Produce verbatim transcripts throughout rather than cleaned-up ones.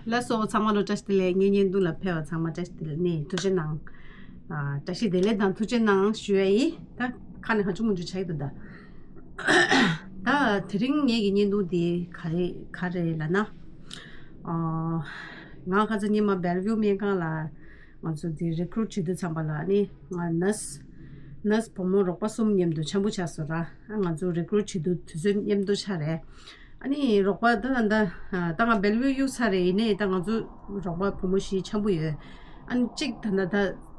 ལགས་སོ། ཚང་མ་ལ་བཀྲ་ཤིས་བདེ་ལེགས། ངའི་བརྙན་ཐུང་ལ་ཕེབས་པ་ཚང་མ་བཀྲ་ཤིས་བདེ་ལེགས་ནས་ཐུགས་རྗེ་གནང་། ཨ། བཀྲ་ཤིས་བདེ་ལེགས་དང་ཐུགས་རྗེ་གནང་ཞུ་ཡ་ཡིན། ད་ཁ་ནས་ཧ་ཅང་མང་པོ་ཆགས་ཀྱི་འདུག་ད། ད་དེ་རིང་ངེད་ཀྱི་བརྙན་ཐུང་འདི་ག་རེ་ག་རེ་ལབ་ན། ཨ། ང་ཁ་སང་ཉི་མ་སྦེལ་ཝིའུ་སྨན་ཁང་ལ་ང་ཚོ་འདི་རི་ཀུ་རུཊ་བྱེད་དུས་ཙམ་པ་ལ་ནི་ང་ནར་སི་ནར་སི་བུ་མོ་རོགས་པ་གསུམ་མཉམ་དུ་འཆམ་པོ་ཆགས་སོང་ར། ང་ཚོ་རི་ཀུ་རུཊ་བྱེད་དུས་དུས་ཚོད་མཉམ་དུ་ཆགས་རེད། ཨ་ནི་རོགས་པ་ད་ད་ད་ད་ང་སྦེལ་ཝིའུ་གཡུག་ཚར་རེད། ཡིན་ནའི་ད་ང་ཚོ་རོགས་པ་བུ་མོ་བཞི་འཆམ་པོ་ཡོད། ཨ་ནི་གཅིག་ད་ད་ད་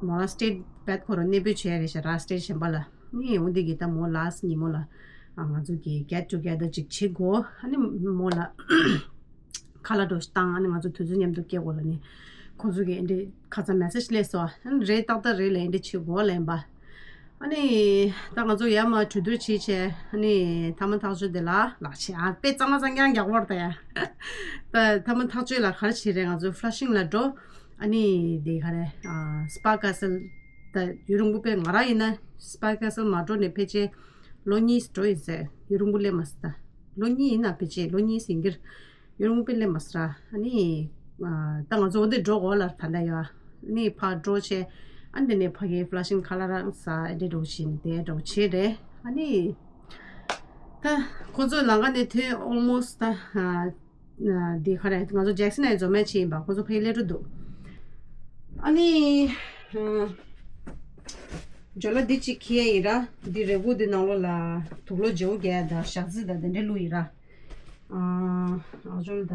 མོ་རང་སི་ཊེ་ཊི་བེད་ཁོ་རང་གནས་སྤོས་བྱས་རེད་ཤག་ར། སི་ཊེ་ཊི་གཞན་པ་ལ། ནི་འོ་འདི་གི་ད་མོ་ལ་སི་ཉིན་མོ་ལ་ཨ་ང་ཚོ་གི་གེཊ་ཊུ་གེ་དར་ཅིག་བྱེད་དགོས། ཨ་ནི་མོ་ལ་ཁ་ལག་འགྲོ་ཞིག་བཏང་། ཨ་ནི་ང་ཚོ་དུས་ཚོད་མཉམ་དུ་སྐྱེལ་དགོས་ལ་ནི་ཁོ་ཚོ་གི་ཨེ་འདྲས་ཁ་ཚ་མེ་སེ་ཇི་སླེབས་སོང་། ཨ་ནི་རེད། ཏག་ཏག་རེད་ལ་ཨེ་འདྲས་བྱེད་དགོས་ལ་ཡིན་པ། ཨ་ནི་ད་ང་ཚོ་ཡར་མར་གྲོས་བསྡུར་བྱས་བྱས། ཨ་ནི་མཐའ་མ་ཐག་གཅོད་དེ་ལ་ལག་ཆས་ཨ་དཔེ་གཙང་མ་གཙང་རྐྱང་རྒྱག་པར་ད་ཡ། ད་མཐའ་མ་ཐག་གཅོད་ལ་ག་རེ་བྱས་རེད། ང་ཚོ་ཕ་ལ་ཤིང་ལ་འགྲོ། ཨ་ནི་དེ་ག་རེ་ཨ་སི་པ་ཀ་སལ། ད་ཡུན་རིང་པོ་དཔེ་ང་རང་ཡིན་ན་སི་པ་ཀ་སལ་མ་འགྲོ་ནས་ཕལ་ཆེར་ལོ་གཉིས་འགྲོ་ཡིན་ཟེར། ཡུན་རིང་པོ་སླེབས་མ་སོང་ད། ལོ་གཉིས་ཡིན་ན་ཕལ་ཆེར་ལོ་གཉིས་ཟིན་གྱི་རེད། ཡུན་རིང་པོ་སླེབས་མ་སོང་ར། ཨ་ནི་ཨ་ད་ང་ཚོ་འོ་འདི་འགྲོ་དགོས་ལ་ད་ལྟ་ཡ། ཨ་ནི་ཕར་འགྲོ་བྱས། ཨ་ནི་དེ་ནས་ཕ་གིའི་ཕ་ལ་ཤིང་ཁ་ལག་རག་ས་ཨེ་འདྲས་འགྲོ་བཞིན་དེ་འགྲོ་བྱས་རེད། ཨ་ནི་ད་ཁོ་ཚོ་ལམ་ཁ་ནས་ཐོན་ཨོལ་མོ་སི་ཊི་ད་ཨ་འདི་ག་རེ་ང་ཚོ་ཇེག་སན་ཨེ་འཛོམས་མེད་ཅིག་ཡིན་པ། ཁོ་ཚོ་ཕ་གི་སླེབས་འགྲོ་འདུག་ཨ་ནི་ཨ་ཇོ་ལ་འདི་གཅིག་ཁྱེར་ཡིན་ར། འདི་རས་ཁུག་འདི་ནང་ལོགས་ལ་དུག་ལོག་བརྗེ་པོ་རྒྱག་ཡ་དང་ཞག་རྩི་དང་དེ་འདྲས་བླུགས་ཡིན་ར། ཨ་ཨ་ཇོ་ལ་ད་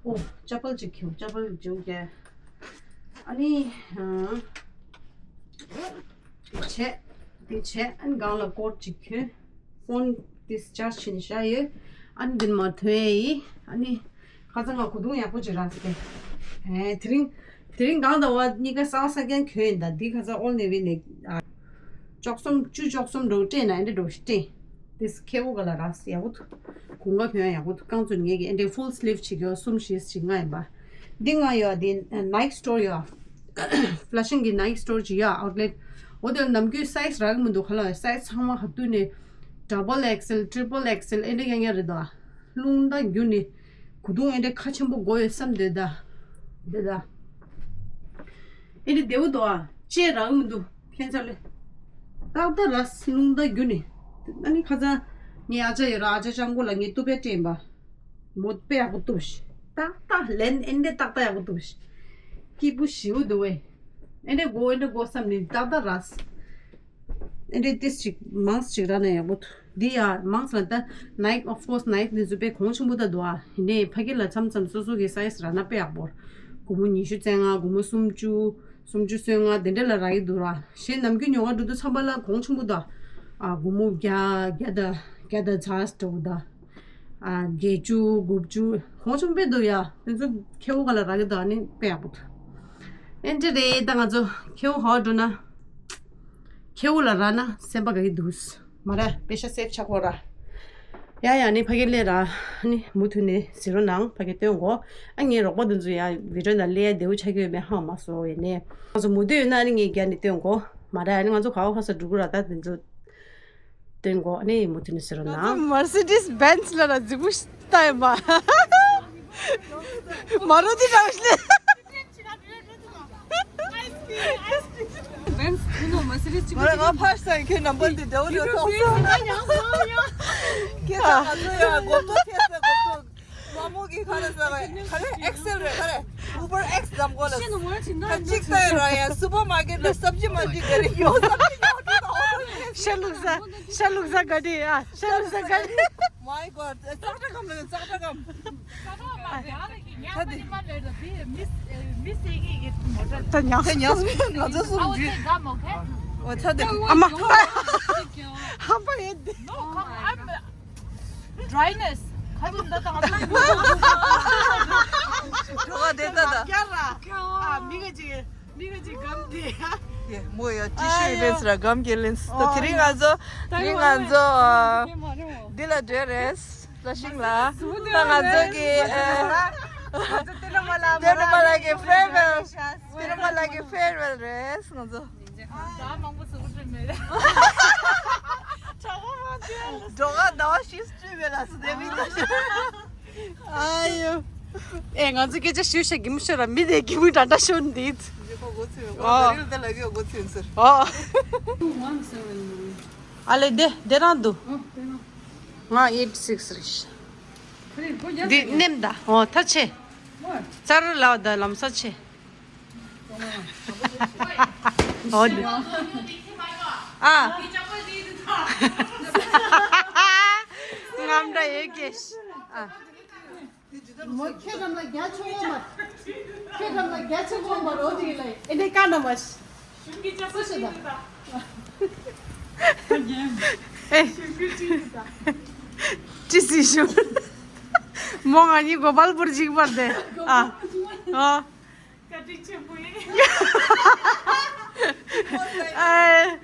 ཨོ་ཅ་པལ་ཅིག་ཁྱེར། ཅ་པལ་བརྗེ་པོ་རྒྱག་ཨ་ནི་ཨ་བྱས། འདི་བྱས། ཨ་ནི་སྒང་ལ་ཀོཊ་ཅིག་གྱོན། ཕོན་འདི་ཅར་ཇི་བྱས་ནས་བཞག་ཡོད། ཨ་ནི་འདི་ནས་མར་ཐོན་ཡས་ཡིན། ཨ་ནི་ཁ་སང་ང་གོས་ཐུང་ཡག་པོ་ཅིག་རག་སོང་སྟེ། ཨེ་དེ་རིང་དེ་རིང་སྒང་ཟླ་བ་གཉིས་ཀ་གསར་པ་གསར་རྐྱང་གྱོན་ཡིན། ད་འདི་ཁ་སང་ཨོལ་ནེ་ཝི་ནས་ཨ་བཅུ་གསུམ་བཅུ་བཅུ་གསུམ་འདྲ་བོ་སྤྲད་ན་ཨེ་འདྲས་འདྲ་བོ་ཞིག་སྤྲད། འདི་ཁེ་པོ་ག་ལ་རག་སོང་། ཡག་པོ་འདུག་གོང་ཁ་གྱོན་ཡ་ཡག་པོ་འདུག་རྐང་བཙུགས་ངེད་ཀྱི་ཨེ་འདྲས་ཕུལ་སི་ལིབ་ཅིག་ཡོད། གསུམ་བཞི་ཅིག་ལྔ་ཡིན་པ། འདི་ལྔ་ཡོད། འདི་ནའིཀ་སི་ཊོར་ཡོད། ཕ་ལ་ཤིང་གི་ནའིཀ་སི་ཊོར་ཅིག་ཡོད། ཨའུཊ་ལེཊ། འོ་དེ་ནམ་རྒྱུན་སའི་ཛི་རག་གི་མི་འདུག་ག་ལ། སའི་ཛི་ཚང་མ་ཧབ་ཏུ་ནས་ཌ་བལ་ཨེག་སི་ཨེལ། ཊི་རི་པལ་ཨེག་སི་ཨེལ་ཨེ་འདྲས་ཡང་ཡང་རེད་ད། རླུང་རྟ་རྒྱུག་ནས་གོས་ཐུང་ཨེ་འདྲས་ཁ་ཆེན་པོ་དགོས་ཡོད་བསམ་སྡོད་ད། འདི་ད། ཨེ་འདྲས་བདེ་པོ་འདུག་ཨ། ལྕེ་རག་གི་མི་འདུག་ཁྱད་མཚར་ལེ། ཏག་ཏག་ར་རླུང་རྟ་རྒྱུག་ནས། ཨ་ནི་ཁ་སང་ངའི་ཨ་ཅག་ཡོད་ར། ཨ་ཅག་ལྕམ་སྐུ་ལ་ངས་ཏུ་པེ་སྤྲད་ཡིན་པ། མོ་དཔེ་ཡག་པོ་གཏུབས་ཤིག་ཏག་ཏག་ལན་ཨེ་འདྲས་ཏག་ཏག་ཡག་པོ་གཏུབས་ཤིག་སྐྱིད་པོ་ཞེ་པོ་འདུག་བས། ཨེ་འདྲས་དགོས་ཨེ་འདྲས་དགོས་བསམ་ནས་ཏག་ཏག་ར། ཨེ་འདྲས་ཏིས་ཅིག་མང་ཙམ་ཅིག་རག་ན་ཡག་པོ་འདུག་འདི་ཡ་མང་ཙམ་ལ་ད་ནའིཀ་of course ནའིཀ་འདི་ཚོ་དཔེ་གོང་ཆེན་པོ་ད་འདུག་ཨ། ཡིན་ནའི་ཕ་གི་ལ་མཚམས་མཚམས་སོ་སོ་གི་སའི་ཛི་རག་ན་དཔེ་ཡག་པོ། སྒོར་མོ་ཉི་ཤུ་རྩ་ལྔ། སྒོར་མོ་སུམ་ཅུ། སུམ་ཅུ་སོ་ལྔ་དེ་འདྲས་ལ་རག་གི་འདུག་ར། གཞན་ནམ་རྒྱུན་ཉོ་ག་འགྲོ་དུས་ཙམ་པ་ལ་གོང་ཆེན་པོ་ད། ཨ་སྒོར་མོ་བརྒྱ་བརྒྱ་དང་བརྒྱ་དང་ཚར་འགྲོ་གི་ད། ཨ་བརྒྱད་ཅུ་དགུ་བཅུ་གོང་ཆུང་དཔེ་འདུག་ཡ། དེ་ཚོ་ཁེ་པོ་ག་ལ་རག་གི་འདུག་ཨ་ནི་དཔེ་ཡག་པོ་འདུག་ཨེ་འདྲས་རེད། ད་ང་ཚོ་ཁེ་པོ་ཧོ་འགྲོ་ན། ཁེ་པོ་ལ་རག་ན་སེམས་པ་དགའ་གི་འདུག་མ་རེད། པེ་ཤ་སེབ་ཆགས་གོ་ར། ཡ་ཡ་ནི་ཕ་གི་སླེབས་ར། ནི་མུ་མཐུད་ནས་གཟིགས་རོགས་གནང་། ཕ་གི་སྟོན་གོ་ཨ་ངའི་རོགས་པ་དེ་ཚོ་ཡ་བི་ཌི་ཡོ་ནང་སླེབས་ཡ་བདེ་པོ་ཆགས་ཀྱི་ཡོད་མེད་ཧ་མ་སོ་ཡིན་ནས། ང་ཚོ་མུ་མཐུད་ཡོད་ན་ནི་ངས་རྒྱ་ནས་སྟོན་གོ་མ་རེད། ཨ་ནི་ང་ཚོ་ག་བ་ཁ་ས་འགྲོ་གི་ར། ད་དེ་ཚོ་སྟོན་གོ་ཨ་ནི་མུ་མཐུད་ནས་གཟིགས་རོགས་གནང་། མར་སི་ཌིས་བེན་ཛི་ལ་ར་རྫིག་པོ་ཞིག་ལྟ་ཡིན་པ། མ་རོ་དེ་འདྲ་བ་ཞིག་ལས། བེན་ཛི་ཁོ་ནོ་མར་སི་ཌིས་གཅིག་པོ་མ་རེད། ང་ཕར་སང་ཁྱོད་ནམ་པར་འདི་འདྲ་བོ་འདྲ་ཐོག་སོང་། ཁྱེད་ཚང་ང་ཚོ་ཡང་གོ་ཐོག་ཁྱེད་ཚང་གོ་ཐོག་མ་མོ་གི་ག་རེ་ཟེར་བ་ག་རེ་ཨེག་སེལ་རེད། ག་རེ་ཨུ་བར་ཨེགས་འཛོམས་གོ་ལ། ད་གཅིག་ལྟ་ཡི་ར་ཡ། སུ་པར་མར་ཀེཊ་ལ་སབ་ཇི་མན་ཌི་ག་རེ་ཡོད། སབ་ཇི་ཡོད་དུ་ད། ཤ་ལུག་ཟ། ཤ་ལུག་ཟ་ག་རེ་ཨ། ཤ་ལུག་ཟ་ག་རེ། My God. ཙག་སྒྲ་སྒམ་ལ་ཙག་སྒྲ་སྒམ། ད་དེ་ད་ཉག་ད་ཉག་ང་ཚོ་སུ་རྒྱུ། ཨོ་ད་དེ་ཨ་མ། ཧམ་པ་ཡོད་དེ། Dryness. ཁ་ཐུམ་ད་ད་ང་ཚོ་འགྲོ་བ་དེ་ད་ད། ཨ་མི་ག་ཅིག་མི་ག་ཅིག་སྒམ་དེ། ཡེ་མོ་ཡ་ཏི་ཤུ་ཨེ་ལེན་སི་ར་སྒམ་གྱི་ལེན་སི། ད་དེ་རིང་ང་ཚོ་དེ་རིང་ང་ཚོ་འདི་ལ་འགྲོ་རེད། ལ་ཤིང་ལ། ད་ང་ཚོ་གི་ཨ། ཏེ་རུ་མ་ལ་གི་ཕེར་ཝེལ། ཏེ་རུ་མ་ལ་གི་ཕེར་ཝེལ་རེད་ང་ཚོ། འགྲོ་ག་ཟླ་བ་བཞི་སྤྲོད་མེད་ལ་སུ་དེ་མི་ད། ཨ་ཡོ། ཨེ། ང་ཚོ་སྐད་ཆ་ཞུ་ཤ་གི་མི་ཤོད་ར། མི་དེ་གི་མི་འདྲ་འདྲ་ཤོད་འདི། ཨོ། ཨ་ལེ། དེ་དེ་རང་འདུག་ང་ཨེཊ་སིགས་རེད། འདི་ནེམ་ད། ཨོ། ཐ་ཆེ། ཙར་ལ་ད་ལམ་ས་ཆེ། ཨོ། འདི། ཨ། རྔམ་འདྲ་ཡོད་ཀྱེ། ཨ། མོ་ཁྱེད་རང་ལ་རྒྱ་ཆེ་བོ་མ། ཁྱེད་རང་ལ་རྒྱ་ཆེ་བོ་མ་རོ་དེ་ལ་ཨེ་འདྲས་ཀ་ན་མ། སུ་ཞིག་ད། ཨེ། ཅི་སི་ཞུ། མོ་ང་གཉིས་གོ་པལ་པུར་གཅིག་པར་དེ། ཨ། ཨ། བཀའ་དྲིན་ཆེན་པོ་ཡིན། ཨ།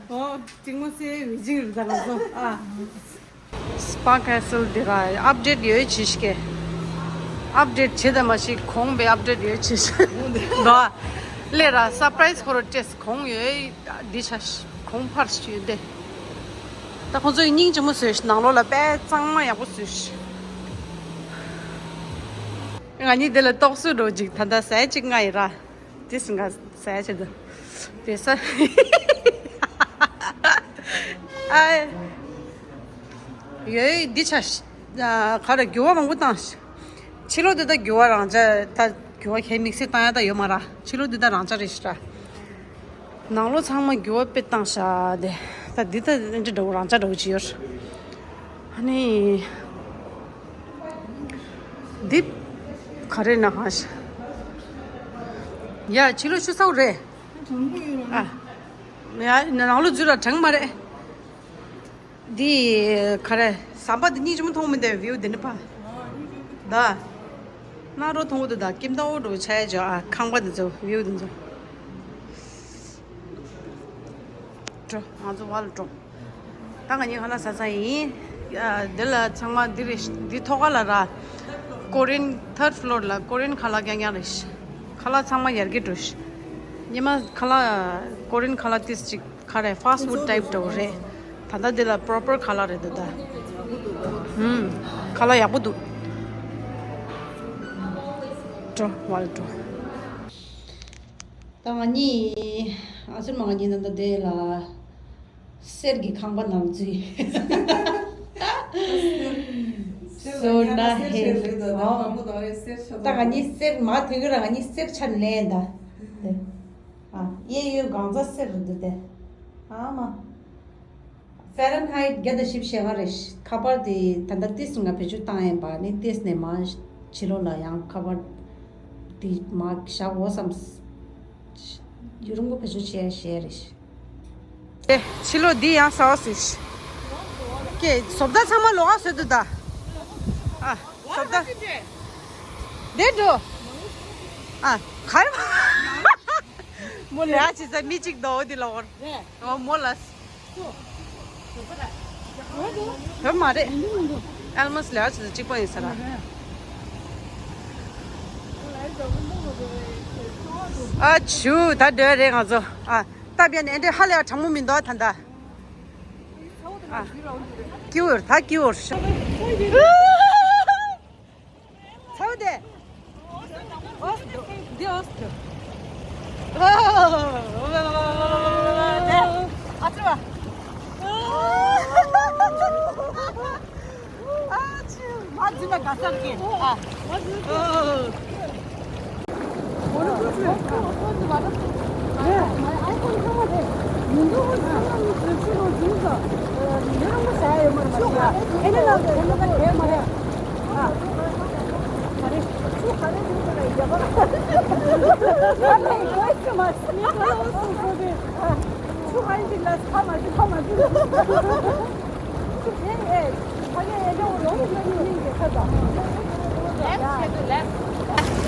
ཨོ། གཅིག་མོ་སེ་བི་ཇིང་རུ་ད་ལ་སོ། ཨ། སྤ་ཁ་སིལ་འདི་ར་ཨབ་ཌེཊ་ཡོད་ཅི་ཤི་ཀེ། ཨབ་ཌེཊ་བྱེད་དམ་ཞིག་གོང་བའི་ཨབ་ཌེཊ་ཡོད་ཅི་ཤི། ད་ལེ་ར་སར་པ་རའི་སི་ཁོ་རོ་ཏྲེས་གོང་ཡོད། འདི་ཆ་གོང་ཕར་ཞུས་ཏེ། ད་ཁོང་ཚོས་སྙིང་རྗེ་མོ་བཟོས་ཤི། ནང་ལོགས་ལ་དཔེ་གཙང་མ་ཡག་པོ་བཟོས་ཤི། ང་གཉིས་དེ་ལ་ཏོག་སུ་འགྲོ་ཅིག་ད་ལྟ་ཟས་གཅིག་ང་ཡི་ར། དེ་སིང་ག་ཟས་བྱེད་དུ། དེ་ས། ཨ། ཡོད་འདི་ཆ། ག་རེ་འགྱུར་བ་མང་པོ་བཏང་། ཕྱི་ལོགས་འདི་ད་འགྱུར་བ་རང་ཆ། ད་འགྱུར་བ་ཁྱད་དམིགས་བསལ་བཏང་ཡ་ད་ཡོད་མ་ར། ཕྱི་ལོགས་འདི་ད་རང་ཆ་རེད་ཤི་ར། ནང་ལོགས་ཚང་མ་འགྱུར་བ་དཔེ་བཏང་ཤག་དེ། ད་འདི་ད་འདི་འདྲ་བོ་རང་ཆ་འདྲ་བོ་ཅིག་ཡོད། ཨ་ནི། འདི་ག་རེ་ན་ཧ་ཤ། ཡ་ཕྱི་ལོགས་ཆུ་ཚ་བོ་རེད། ཨ། ཡ་ནང་ལོགས་འཛུལ་ར་དྲང་མ་རེད། འདི་ག་རེ། ཟམ་པ་འདི་སྙིང་རྗེ་མོ་མཐོང་མི་འདུག་བིའུ་འདི་ནི་ཕ། ད། ན་རོ་མཐོང་གི་འདུག་ད་ཀིམ་ཏའོ་འགྲོ་ཆ་ཡ་ཇོ། ཨ། ཁང་པ་འདི་ཚོ་བིའུ་འདི་ཚོ། འགྲོ། ང་ཚོ་བ་ལ་འགྲོ། ད་ང་གཉིས་ཁ་ལག་ཟ་ས་ཡིན། ཨ། འདི་ལ་ཚང་མ་འདི་རེད། འདི་ཐོག་ཁ་ལ་ར། ཀོ་རིན་ཐར་ཌི་ཕི་ལོར་ལ་ཀོ་རིན་ཁ་ལག་རྐྱང་རྐྱང་རེད། ཁ་ལག་ཚང་མ་ཡར་རྒྱས་འགྲོ་ཤི། ཉི་མ་ཁ་ལག་ཀོ་རིན་ཁ་ལག་ཏིས་ཅིག་ག་རེ་ཕཱ་སི་ཊི་ཕུཌ་ཊའིབ་འདྲ་བོ་རེད། ད་ལྟ་འདི་ལ་པོ་རོ་པར་ཁ་ལག་རེད་འདུག་ད། ཧུམ། ཁ་ལག་ཡག་པོ་འདུག་འགྲོ་བ་ལ་འགྲོ། ད་ང་གཉིས། ཨ་ཚུར་མ་ང་གཉིས་ད་ལྟ་དེ་ལ། གསེར་གྱི་ཁང་པ་ནང་འཛུལ། གསེར་ལ་སོ་ན་ཧེ། ད་ང་གཉིས་གསེར་མ་དེ་གི་ར་ང་གཉིས་གསེར་ཆ་ནས་ལེན་ད། ཨ། གཡས་གཡོན་གང་ཚ་གསེར་རུ་འདུག་སྟེ། ཨ་མ། ཧྥ་རན་ཧའེ་ཊི་བརྒྱ་དང་བཞི་བཅུ་ཞེ་ལྔ་རེད། ཁ་པར་དེ་ད་ལྟ་ཏིས་ང་བེད་སྤྱོད་བཏང་ཡིན་པ་ནི་ཏིས་ནས་མ་ཕྱི་ལོགས་ལ་ཡང་ཁ་པར་དེ་མ་བཞག་འོ་བསམ། ཡུ་རུང་པོ་བེད་སྤྱོད་བྱས་བྱས་རེད། ཨེ། ཕྱི་ལོགས་འདི་ཡང་ཟ་བ་ཟོས་ཤི། ཀྱེ་བཟོ་ལྟ་ཚང་མ་ལོགས་ཀ་བཟོས་འདུག་ད། ཨ། བཟོ་ལྟ། འདི་འགྲོ། ཨ། གར། མོ་ལས་ཨ་ཅི་ཟ་མི་གཅིག་འདུག་འོ་འདི་ལ་འོར། ཨོ་མོ་ལ། བོད་མ་རེད། ཨལ་མོ་སི་ལས་ཨ་ཅི་ཟ་གཅིག་པོ་ཡིན་ས་ར། ཨ་ཆུ་ད་འདོད་རེད་ང་ཚོ། ཨ། སྟབས་ཡག་ནས་འདྲེ་ཧ་ལས་པ་གྲང་མོ་མི་འདུག་ད་ལྟ། ཨ། ཀིའུར་ད་ཀིའུར། ཚ་བོ་དེ། འོ་འདི་འོ། ཨ་ཚ་བ། ཨ་ཆུ་མ་འཛིན་པ་དགའ་ས་རྒྱན། ཨ།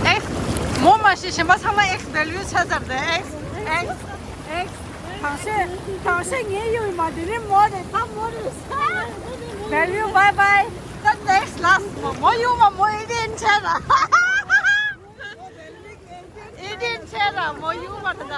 ཨེགས། མོ་མ་ཤེས་གཞན་པ་ཚང་མ་ཨེགས་བེལ་ཡུ་ཆ་ཚར་ཏེ། ཨེགས། ཨེགས། ཨེགས། གང་ཤེས། གང་ཤེས་ངའི་ཡུལ་མ་དེ་ནི་མོ་རེད་ད་མོ་རེད། བེལ་ཡུ་བའི་བའི། ད་ནེགས་ལ་མོ་མོ་ཡུལ་མ་མོ་ཨེ་ཏེན་ཆེ་ར། ཨེ་ཏེན་ཆེ་ར་མོ་ཡུལ་མ་དེ་ད།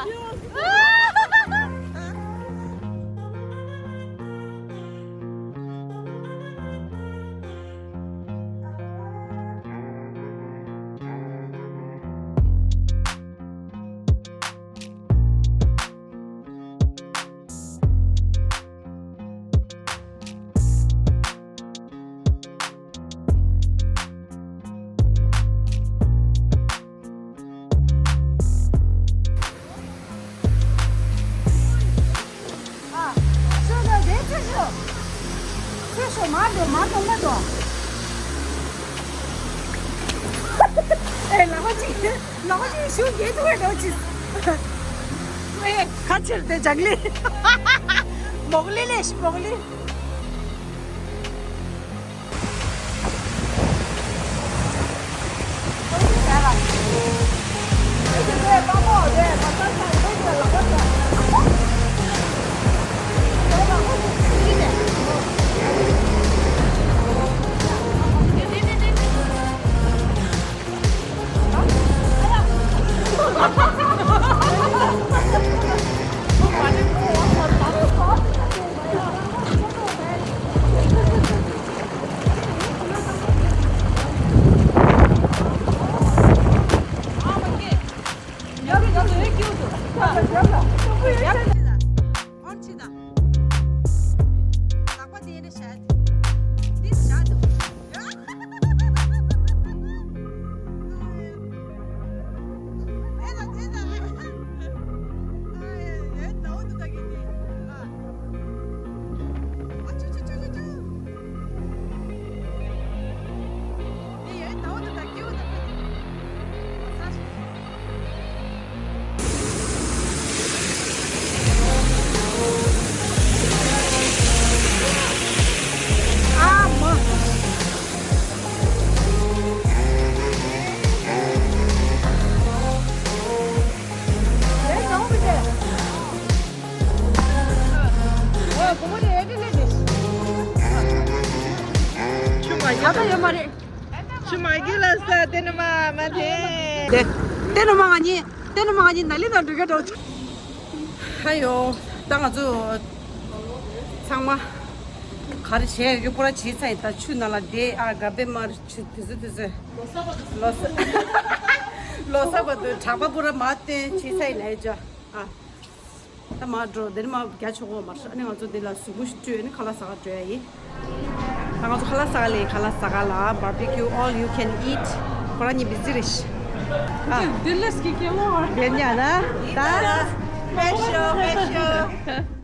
ལག་པ་གཅིག་ལག་པ་གཅིག་ཞུ་རྒྱལ་ཐུག་པའི་འགྲོ་ཅིག་ཨེ་ཁ་ཕྱིར་ཏེ་ཇག་ལི། མོག་ལི་ལེ་ཤི་མོག་ལི། ཆུ་མ་རྒྱུ་ལ་ས་དེ་ནི་མ་མ་དེ། དེ་ནི་མ་ང་གཉིས་དེ་ནི་མ་ང་གཉིས་ན་ལི་དང་འགྲིག་ག་འགྲོ། ཧ་ཡོ། ད་ང་ཚོ་ཚང་མ་ག་རེ་བྱས་ཡོད་པོ་ར་བྱས་ཚར་ཡིན། ད་ཆུ་ནང་ལ་བསྡད། ཨ་ག་བེ་མར་ཆུ་དེ་ཚོ་དེ་ཚོ་ལོ་ས་ལོ་ས་བར་དུ་གྲགས་པ་པོ་ར་མ་བསྟན་བྱས་ཚར་ཡིན་ལ་ཡོད་ཅོ། ཨ་ད་མ་འགྲོ་དེ་ནི་མ་རྒྱ་ཆོག་གོ་མ་རེད། ཨ་ནི་ང་ཚོ་འདི་ལ་གཟུགས་པོ་ཞིག་བཀྲུས་ནི་ཁ་ལག་ཟ་ག་འགྲོ་ཡ་ཡིན། ད་ང་ཚོ་ཁ་ལག་ཟ་ག་ལས་ཁ་ལག་ཟ་ག་ལ་barbecue all you can eat ཁོ་རང་གཉིས་བི་ཟི་རེད་ཤི། ཨ་འདི་ལས་ཀྱི་ཀེ་ལོ་བར་བེར་ཉ་ན་ད་special special